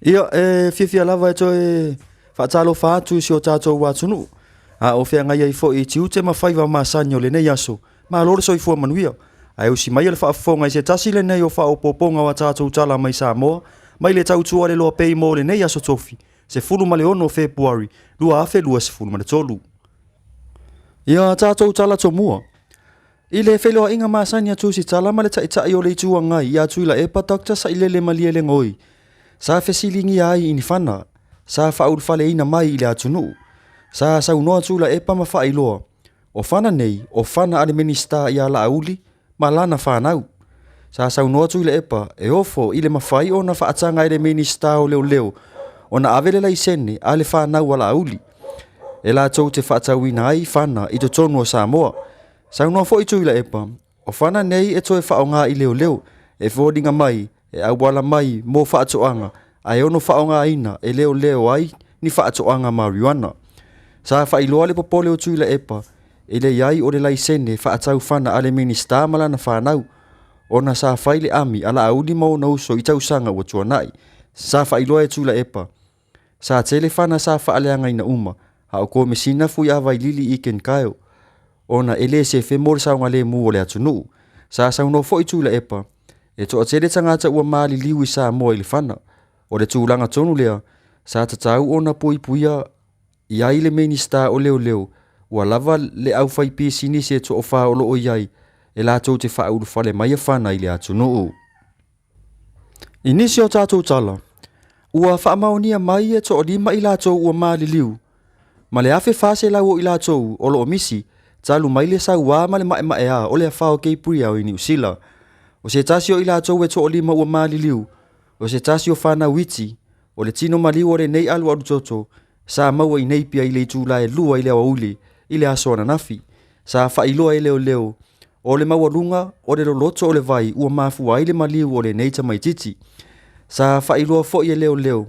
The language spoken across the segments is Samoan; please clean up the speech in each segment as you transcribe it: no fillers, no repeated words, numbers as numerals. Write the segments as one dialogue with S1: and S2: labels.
S1: Ia, e fiafia lava e toe faatalofa atu i si o tatou atunuu, a o feagai ai foi i tiute ma faiva masani o lenei aso. Malo le soifua manuia. Ae usi maia le faafofoga i se tasi lenei o faaopoopoga o a tatou tala mai Samoa, mai le tautua le loa pei mo lenei aso Tofi, 16 o Fepuari 2023. Ia tatou tala tomua. I le feiloaiga masani a Tusitala ma le Taitai o le Itu Agai ia Tuilaepa Dr. Sailele Malielegaoi, sa fesiligia ai i ni fana sa faaulufaleina mai i le atunuu. Sa saunoa Tuilaepa ma faailoa, o fana nei o fana a le Minisita ia Laauli ma lana fanau. Sa saunoa Tuilaepa e ofo i le mafai ona faataga e le Minisita o Leoleo ona ave le laisene a le fanau a Laauli e latou te faatauina ai fana i totonu o Samoa. Saunoa foi Tuilaepa, o fana nei e toe faaaoga i leoleo e foliga mai e auala mai mo faatoaga ae ono faaaogaina e leoleo ai ni faatoaga mariuana. Sa faailoa le popole o Tuilaepa i le i ai o le laisene faatau fana a le Minisita ma lana fanau, ona sa fai le ami a Laauli ma ona uso i tausaga ua tuanai. Sa faailoa e Tuilaepa, sa tele fana sa faaleagaina uma, a o Komesina Fuiavailili Iken Kyle, ona e le sefe mo le saogalemu o le atunuu. Sa saunoa foi Tuilaepa, e toatele tagata ua maliliu i Samoa i le fana. O le tulaga tonu lea, sa tatau ona puipuia i ai le Minisita o Leoleo, ua lava le aufaipisinisi e toafa o lo o i ai e latou te faaulufale maia fana i le atunuu. I nisi o tatou tala, ua faamaonia mai e toalima i latou ua maliliu, ma le 1,400 o i latou o lo o misi, talu mai le sauā ma le maemaea o le afa o Gabrielle i Niu Sila. O se tasi o i latou e toalima ua maliliu, o se tasi o fanau iti, o le tino maliu o lenei alualutoto, sa maua i Napier i le itula e 2 i le aoauli i le aso ananafi. Sa faailoa e leoleo, o le maualuga o le loloto o le vai ua mafua ai le maliu o lenei tamaitiiti. Sa faailoa foi e leoleo,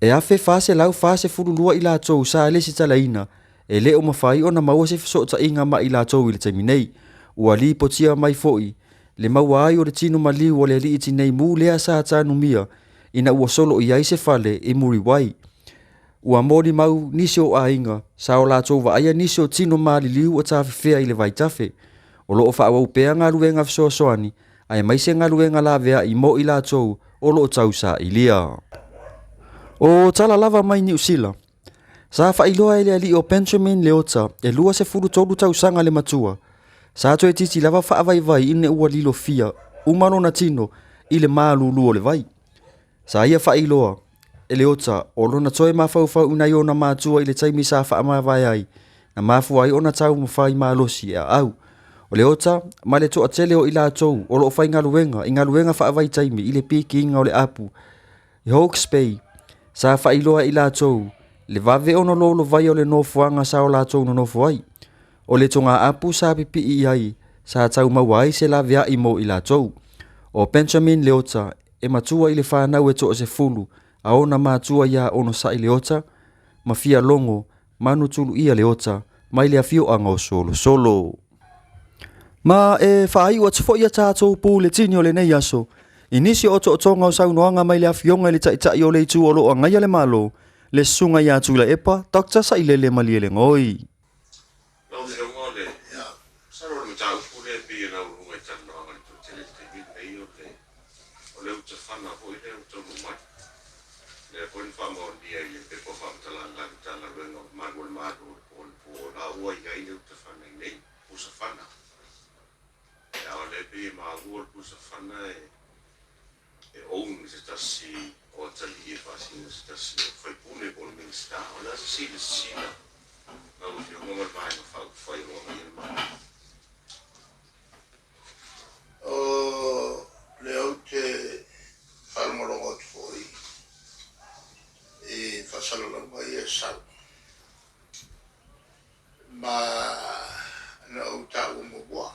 S1: e 1,442 i latou sa lesitalaina, e le o mafai ona maua se fesootaiga ma i latou i le taimi nei. Ua lipotia mai foi le maua ai o le tino maliu o le alii tinei mu lea sa tanumia ina ua solo i ai se fale i Muriwai. Ua molimau nisi o aiga sa o latou vaaia nisi o tino maliliu o tafefea i le vaitafe. O lo o faaauau pea galuega fesoasoani aemaise galuega laveai mo i latou o lo o tausailia. O tala lava mai Niu Sila. Sa faailoa e le alii o Benjamin Leota e 23 tausaga le matua. Sa toeitiiti lava faavaivai ina ua lilofia uma lona tino i le malulu o le vai. Sa ia faailoa e Leota o lona toe mafaufau i nai ona matua i le taimi sa faamavae ai, na mafua ai ona taumafai malosi e aau. O Leota ma le toatele o i latou o lo o faigaluega i galuega faavaitaimi i le pikiina o le apu i Hawke's Bay, sa faailoa e i latou le vave ona lolovaia o le nofoaga sa o latou nonofo ai. O le togaapu sa pipii i ai sa tau maua ai se laveai mo i latou. O Benjamin Leota e matua i le fanau e toasefulu a ona matua ia Onosai Leota ma Fialogo Manutuluia Leota mai le afioaga o Solosolo. Ma e faaiu atu foi a tatou puletini o lenei aso i nisi o otootoga o saunoaga mai le afioga i le Taitai o le Itu o lo o agaia le Malo, le Susuga ia Tuilaepa Dr. Sailele Malielegaoi.
S2: Lau Afioga o le masalo o le mataupu lea e pei ona aualuga i talanoaga i le toatele i le taimi lenei o le o le utafana foi lea ua taunuu mai. Lea foi na faamaonia i le pepa faamatalaga a le Matagaluega o Malu o le Malo i le po le po o la ua i ai le utafana i nei, pusafana. A o lea e pei e maua o le pusafana e e own se tasi o atalii e faasino se tasi o faipule po o le Minisita. O le a se silasila lau Afioga ma le Vaega Faaupufai o lo o agaia le Malo?
S3: O lea ou te faalogologo atu foi i faasalalauga ia e sau, ma na ou taua muamua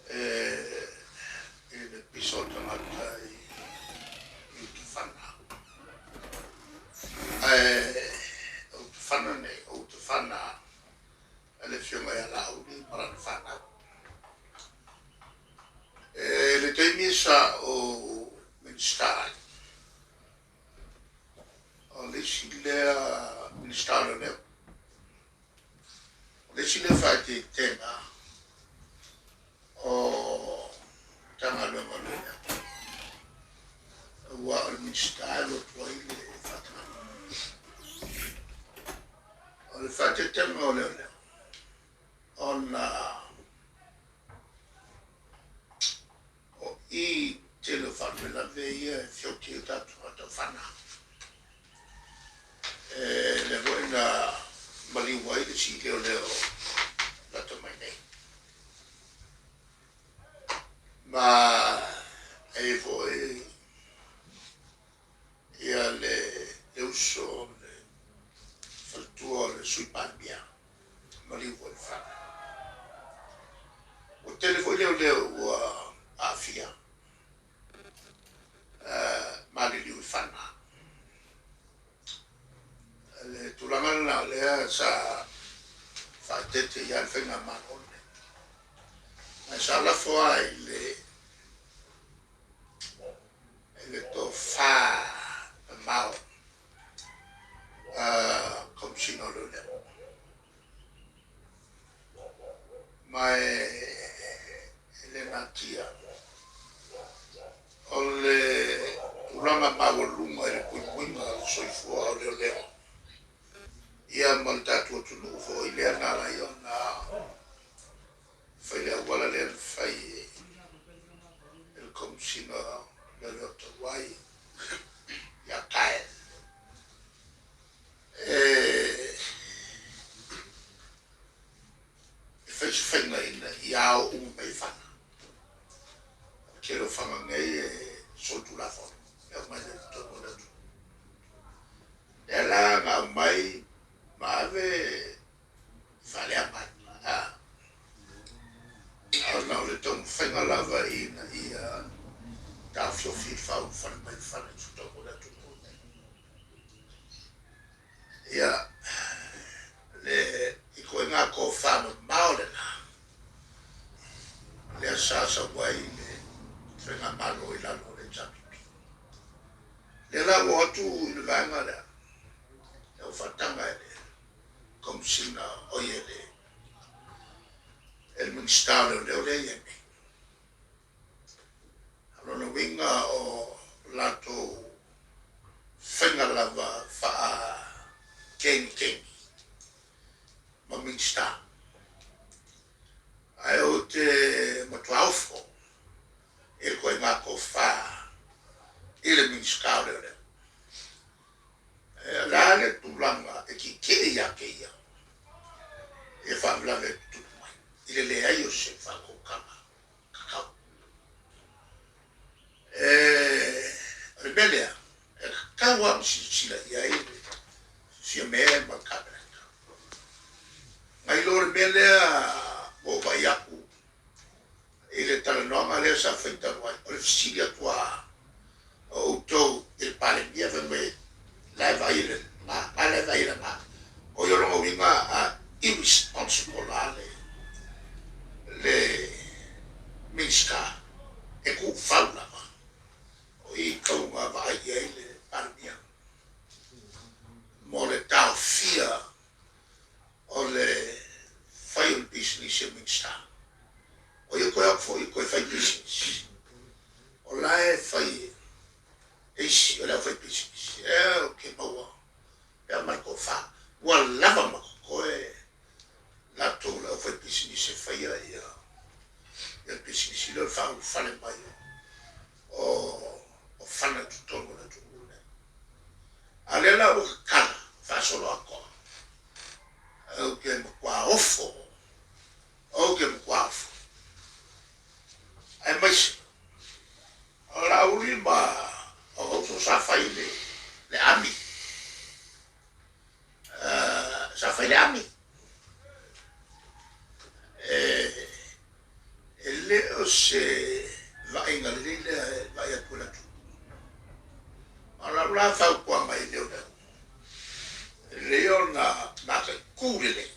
S3: i le pisa o tagata i Utafana. Ae o Utafana nei, o Utafana a le Afioga ia Laauli ma lana fanau. E le taimi sa ou Minisita ai. O le isi lea Minisita o Leoleo. O le isi lea faaeteetega o Matagaluega o Leoleo, aua o le Minisita e alu atu ai le faatagaga. O le faaeteetega o Leoleo, ona o i tele o faalavelave ia e feoti ai o tatou tagata o fana. E lea foi na maliu ai le isi leoleo lata mai nei. Ma e i ai foi ia le uso le faletua o le Sui Palemia, maliu foi i le fana. Ua tele foi leoleo ua aafia maliliu i fana. Le tulaga lena o lea sa faaeteete i ai le faigamalo lenei. Ae sa lafo lava i le i le tofa mamao a Komesina o Leoleo. Ma e le natia o le tulaga maualuga i le puipuiga o le soifua o leoleo ia ma le tatou atunuu foi lea na ala ai ona fai le auala lea na fai e le Komesina o Leoleo talu ai ia Kyle. E fai se faiga ina ia ao uma mai fana. O le tele o fana nei e solitulafono e aumai i totonu o le atunuu. Lea la na aumai ma ave faaleaga ai. Ona o le taumafaiga lava ina ia taofiofi i le faaulufale mai o fana i totonu o le atunuu lenei. Ia, le ituaiga tofa mamao lena, lea sa sau ai le faigamalo i lalo o le HRPP. Lea la ua o atu i le vaega lea, lea ua faataga e le Komesina o i e le e le Minisita o Leoleo lea e i ai nei. O lona uiga o latou faiga lava faakegikengi ma Minisita. Ae ou te matua ofo i le ituaiga tofa i le Minisita o Leoleo. O le a le tulaga e tietie ia te ia e faalavelave e tutupu mai i le leai o se faatolotala tatau. O le mea lea, e tatau lava ona silasila i ai le Fiame ma le Kapeneta. Nai lo le mea lea ua ou vaai atu i le talanoaga lea sa fai talu ai, o le fesili atu lava o outou i le Palemia fai mai la e vaai le na, la e vaai le na. O ia lona uiga a irresponsible la le Minisita e tuufau lava. O i tau na vaai i ai le Palemia mo le taofia o le fai o le pisinisi a Minisita. O ia toe atu foi toe fai pisinisi. O la e fai e isi o le aufaipisinisi. E ou te maua pea ma le tofa. Ua lava ma totoe latou le aufaipisinisi e faia ia le pisinisi lea o le faaulufale mai o o fana i totonu o le atunuu lenei. A o lea la ua tatala faasoloatoa, ou te matua ofo, ou te matua ofo. Aemaise o Laauli ma o outou sa fai le, le ami. Sa fai le ami. E le o se vaaiga lelei lea e vaai atu i le atunuu. A o lau la fautuaga i leoleo, e lelei ona mataitu lelei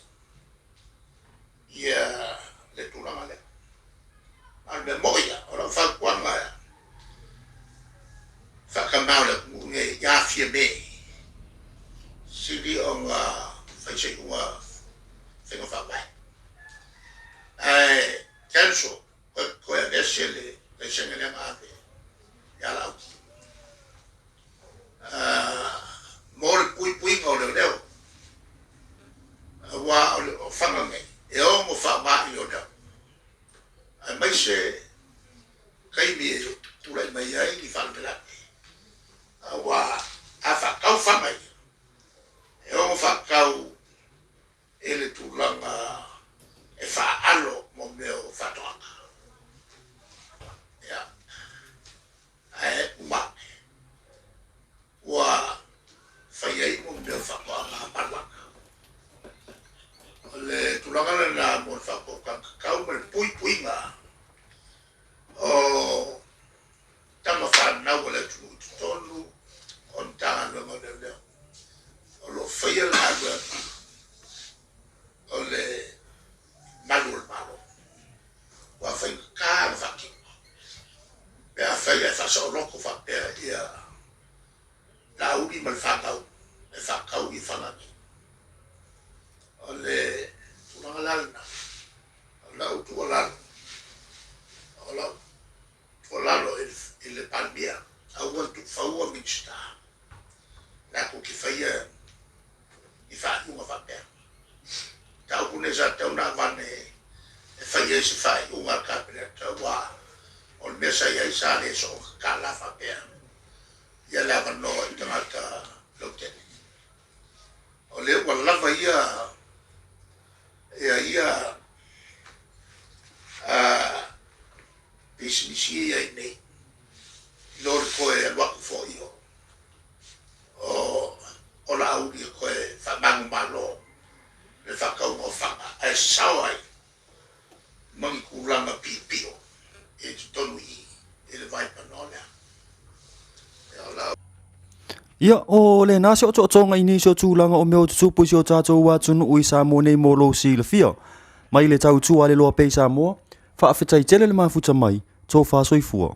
S3: ia le tulaga lea. A o le mea moni ia, o lau fautuaga Fiame, sili ona fai se iuga faiga faavae. Ae cancel, toe aveese le laisene lea na ave ia Laauli. Mo le puipuiga o leoleo, aua o fana nei e ono faaaoga i leoleo, aemaise taimi e tulai mai ai ni faalavelave, aua a faatau fana ia, e ono faatau i le tulaga e faaalo mo mea o faatoaga. Ia, ae uma ane, ua fai ai mo mea o faatoaga maluaga. O le tulaga lena mo le faautautaga tatau ma le puipuiga o tama fanau a le atunuu i totonu o Matagaluega o Leoleo o lo o faia le galuega o le malu o le Malo. Ua faigata ona faatino pe afai ae faasaoloto faapea ia Laauli ma le fanau e faatau i fana nei. O le tulaga la lena, o lau tuualalo, o lau tuualalo i le Palemia, aua le tuufaua Minisita latou te faia ni faaiuga faapea. Mataupu nei sa tatau ona avane e fai ai se faaiuga a le Kapeneta aua o le mea sa i ai sa le soona tatala faapea ia le avanoa i tagata lautele. O lea ua lava ia ia ia pisinisi ia i nei i lo le toe alu atu foi o o Laauli e toe faamanumalo le faatauga o fana ae sao ai ma ni tulaga piopio i totonu i i le vaipanoa lea.
S1: Ia, o lena se otootoga i nisi o tulaga o mea o tutupu i si o tatou atunuu i Samoa nei mo lou silafia. Mai le tautua a le loa pea i Samoa, faafetai tele le mafuta mai, tofa soifua.